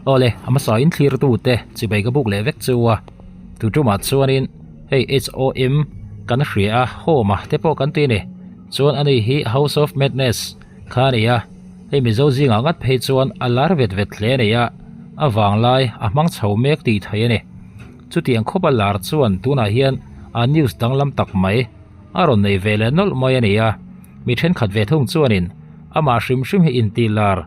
Awle, a hmasa in thlir tu te chibai ka buk leh vek chu a, tu tumah chuanin hei HOM kan hria a, home a te pawh kan ti a ni. Chuan ani hi House of Madness kha a ni a, hei Mizo zingah ngat phei chuan a lar vet vet hle a ni a, a vanglai a hmang chho mek tih theih a ni. Chutiang khawp a lar chuan tunah hian a news danglam tak mai a rawn nei ve leh nawlh mai a ni a, mi thenkhat ve thung chuanin amah hrim hrim hi intih lar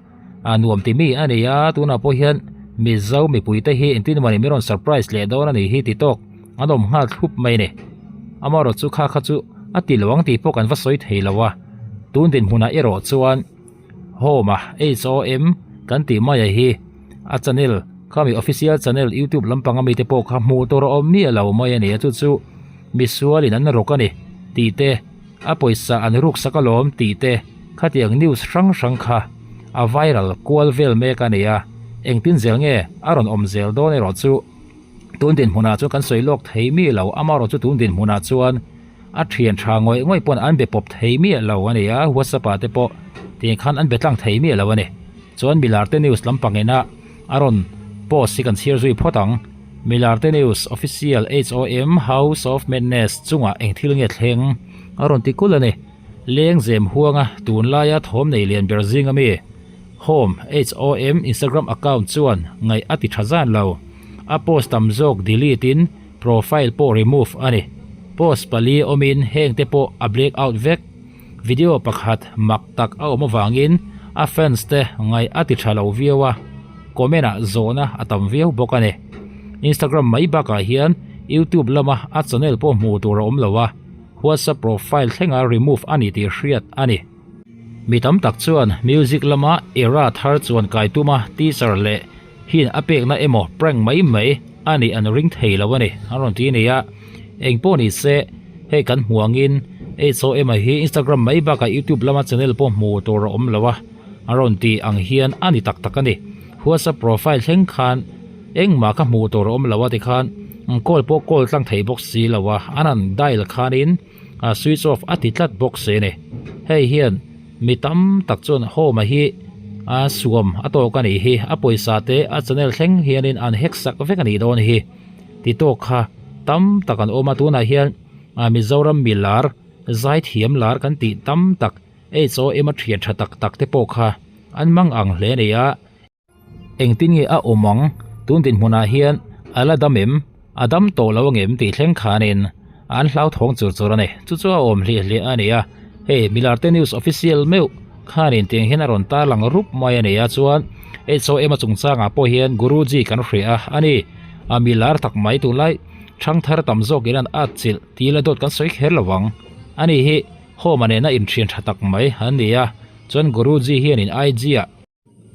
a nuam ti mi a ni a, tunah pawh hian Mizo mipuite hi engtin emaw ni min rawn surprise leh dawn a nih hi ti tawk an awm nghal thlup mai a ni. Amaherawh chu kha kha chu a ti lo ang tih pawh kan va sawi thei lo a, tun dinhmunah erawh chuan Home a HOM kan tih mai a hi a channel khami official channel youtube lampang ami te pawh kha hmuh tur a awm miah lo mai a ni a chu chu misualin an rawk a ni tih te a pawisa an ruk sak alawm tih te khatiang news hrang hrang kha a viral kual vel mek a ni a engtin zel nge a rawn awm zel dawn erawh chu tun dinhmunah chuan kan sawi lawk thei miah lo amaherawh chu tun dinhmunah chuan A thian tha ngawih ngawih pawn an be pawp thei miah lo a ni a, WhatsApp ah te pawh tiang khan an be tlang thei miah lo a ni. Chuan Milarte News lampang ina a rawn post hi kan chhiar zui phawt ang. Milarte News Official HOM House of Madness chungah eng thil nge thleng a rawn ti kulh a ni. Lengzem huanga tunlaia thawm nei lian ber zing ami Home HOM Instagram account chuan ngaih a ti tha zan lo. A post tam zawk delete in Profile pawh remove a ni. Post pali awmin heng te pawh a black out vek. Video pakhat mak tak a awm avangin a fans te ngaih a ti tha lo viau a, comment ah zawhna a tam viau bawk a ni. Instagram mai bakah hian YouTube lama a channel pawh hmuh tur a awm lo a, WhatsApp profile thlenga remove a ni tih hriat a ni. Mi tam tak chuan music lama era thar chuan kai tuma teaser leh Hian a pekna emaw prank mai mai a nih an ring thei lo a ni an rawn ti a ni a, eng pawh ni se hei kan hmu angin HOM a hi Instagram mai bakah YouTube lama channel pawh hmu tur a awm lo a a rawn ti ang hian a ni tak tak a ni. WhatsApp profile thleng khan engmah kha hmuh tur a awm lo a tikhan call pawh call tlang thei bawk si lo a, an han dial khanin a switch off a ti tlat bawk si a ni. Hei hian mi tam tak chuan home-a hi a suam a tawk a nih hi, a pawisa te a channel thleng hianin an hack sak vek a nih dawn hi ti tawk kha tam tak an awm a. Tunah hian Mizoram mi lar zaithiam lar kan tih tam tak HOM a thian tha tak tak te pawh kha an mang ang hle a ni a. Engtin nge a awm ang? Tun dinhmunah hian a la dam em? A dam tawh lo angem tih thleng khanin an hlauthawng chur chur a ni. Chu chu a awm hliah hliah a ni a. Hei Milarte News Official meuh khanin tiang hian a rawn tarlang rup mai a ni a. Chuan HOM a chungchangah pawh hian Guruji kan hria a ni. A milar tak mai tunlai thangthar tam zawkin an atchilh tih la dawt kan sawi kher lo ang. Ani hi Home-a nena inthian tha tak mai an ni a. Chuan Guruji hianin IG ah.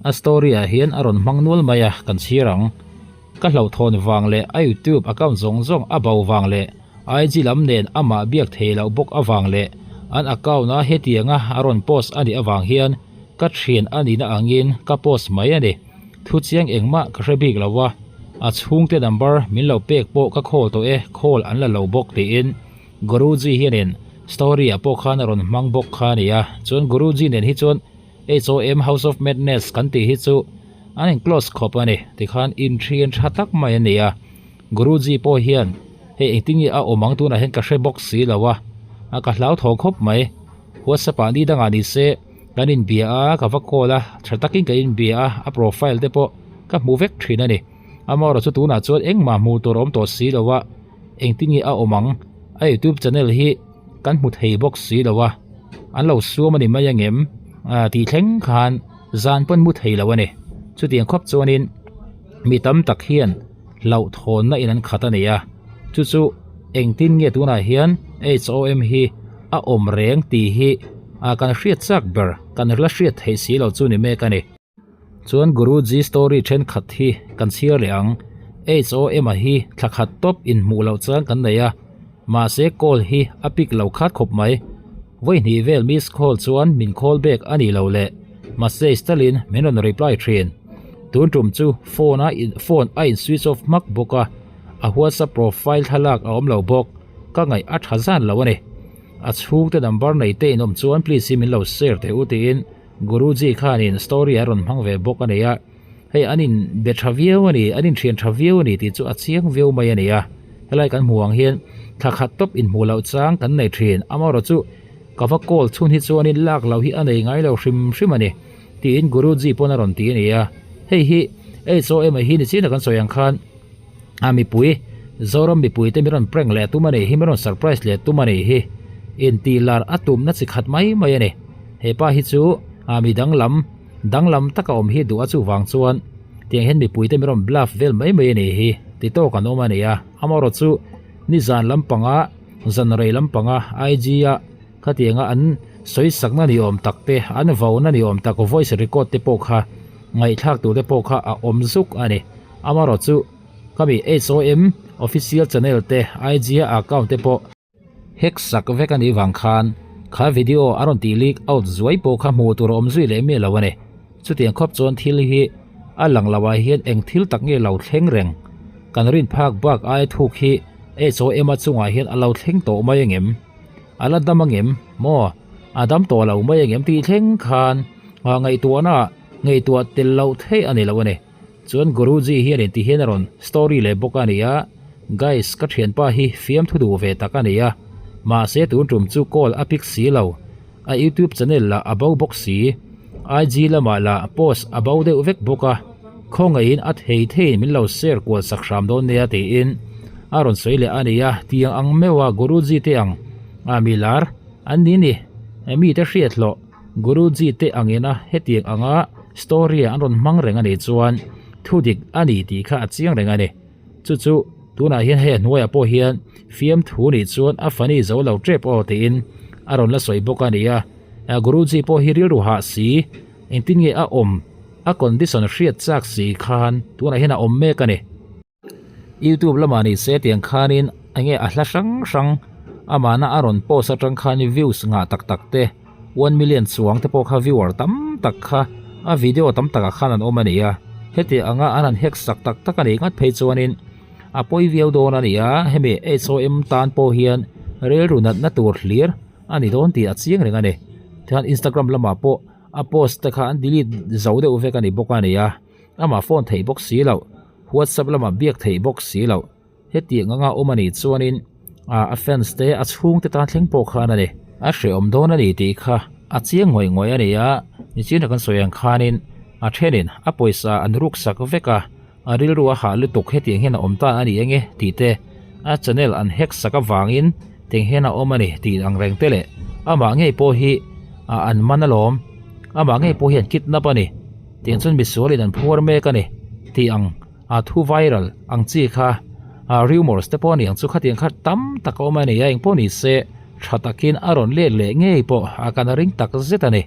A story ah hian a rawn hmang nual mai a, kan chhir ang. Ka hlauhthawn vang leh a youtube account zawng zawng a bo vang leh IG lam nen amah biak thei loh bawk avang leh an account a hetianga a rawn post a nih avang hian ka thian a nihna angin ka post mai a ni. Thu chiang engmah ka hre bik lo a, a chhungte number min lo pek pawh ka call tawh e, call an la lo bawk tiin Guruji hianin story ah pawh khan a rawn hmang bawk kha a ni a, chuan Guruji nen hi chuan HOM House of Madness kan tih hi chu an in close khawp a ni tikhan inthian tha tak mai a ni a Guruji pawh hian hei engtin nge a awm ang tunah hian ka hre bawk si lo a a ka hlau thaw khawp mai WhatsApp ah ni dangah ni se kan inbia a ka va call a tha takin ka inbia a a profile te pawh ka hmu vek thin a ni amaherawhchu chu tunah chuan engmah hmuh tur a awm tawh si lo a engtin nge a awm ang a youtube channel hi kan hmu thei bawk si lo a an lo suam a ni mai angem ah tih thleng khan zan pawn mu thei lo a ni chutiang khawp chuanin mi tam tak hian hlauhthawnna in an khat a ni a chu chu engtin nge tunah hian HOM hi a awm reng tih hi ah kan hriat chak ber kan la hriat theih si lo chu ni mek a ni. Chuan Guruji story thenkhat hi kan chhiar leh ang. HOM-a hi thla khat tawp inhmuh loh chuan kan nei a, mahse call hi a pick lo khat khawp mai. Vawi hnih vel miss call chuan min call back a nih loh leh message talin min rawn reply thin. Tun tum chu phone a phone a in switch off hmak bawk a, a whatsapp profile thlalak a awm lo bawk. Ka ngaih a tha zan lo a ni. A chhungte number nei te in awm chuan please in min lo share teh u tiin Guruji khanin story a rawn hmang ve bawk a ni a, Hei an in be tha viau a ni, an in thian tha viau a ni tih chu a chiang viau mai a ni a. Helai kan hmuh ang hian thla khat tawp inhmuh loh chang kan nei thin. Amaherawh chu ka va call chhun hi chuanin lak loh hi a nei ngai lo hrim hrim a ni tiin Guruji pawn a rawn ti a ni a. Hei hi HOM hi nichin a kan sawi ang khan a mipui Zoram mipui te min rawn prank leh tum a nih hi, min rawn surprise leh tum a nih hi. Intih lar a tumna chi khat mai mai a ni. He pa hi chu a mi danglam danglam taka awm hi duh a chuvang chuan tiang hian mipui te min rawn bluff vel mai mai a nih hi ti tawk an awm a ni a. Amaherawh chu nizan lampanga zan rei lampanga IG a khatianga an sawi sakna ni awm tak te an vauna ni awm tak voice record te pawh kha ngaihthlak tur te pawh kha a awm zuk a ni. Amaherawh chu khami HOM official channel te IG a account te pawh hack sak vek a nih vang khan kha video a rawn tih leak out zuai pawh kha hmuh tur a awm zui leh miah lo a ni. Chutiang khawp chuan thil hi a lang lo ah hian eng thil tak nge lo thleng reng? Kan rin phak bak aia thuk hi HOM a chungah hian a lo thleng tawh mai angem? A la dam angem? Maw? A dam tawh lo mai angem tih thleng khan ngaihtuahna ah ngaihtuah tel loh theih a ni lo a ni. Chuan Guruji hianin ti hian a rawn story leh bawk a ni a, Guys ka thianpa hi fiamthu duh ve tak a ni a, mahse tun tum chu call a pick si lo, a youtube channel lah a bo bawk si, IG lamah lah post a bo deuh vek bawk a, khawngaihin a thei theiin min lo share kual sak hram dawn nia tiin a rawn sawi leh a ni a, tiang ang meuh a Guruji te ang a mi lar an ni ni, mite hriat hlawh. Guruji te angina hetiang anga story an rawn hmang reng a nih chuan thu dik a ni tih kha a chiang reng a ni. Chu chu tunah hian hei a hnuaiah pawh hian fiamthu nih chuan a funny zo lo tep aw tiin a rawn la sawi bawk a ni a. Guruji pawh hi rilru hah si, engtin nge a awm, a condition hriat chak si khan tunah hian a awm mek a ni. Youtube lamah ni se tiang khanin enge a hla hrang hrang amahna a rawn post atang khan views ngah tak tak te 1 million chuang te pawh kha viewer tam tak kha a video tam takah khan an awm a ni a, heti anga an han hack sak tak tak a nih ngat phei chuanin a pawi viau dawn a ni a, hemi HOM tan pawh hian rilru natna tur hlir a ni dawn tih a chiang reng a ni. Tichuan Instagram lamah pawh a post te kha an delete zo deuh vek a ni bawk a ni a. Amah phone theih bawk si loh, WhatsApp lamah biak theih bawk si loh. Hetiang anga awm a nih chuanin a fans te a chhungte tan thleng pawh khan a ni. A hrehawm dawn a ni tih kha a chiang ngawih ngawih a ni a, nichina kan sawi ang khanin a thenin a pawisa an ruk sak vek a, a rilru a hah lutuk hetiang hian a awm ta a ni enge tih te, a channel an hack sak avangin tiang hian a awm a ni tih ang reng te leh amah ngei pawh hi an man alawm, amah ngei pawh hi an kidnap a ni. Tiang chuan misualin an phuar mek a ni tih ang a thu viral ang chi kha rumours te pawh a ni ang chu khatiang kha tam tak a awm a ni a, engpawh ni se tha takin a rawn let leh ngei pawh a kan ring tak zet a ni.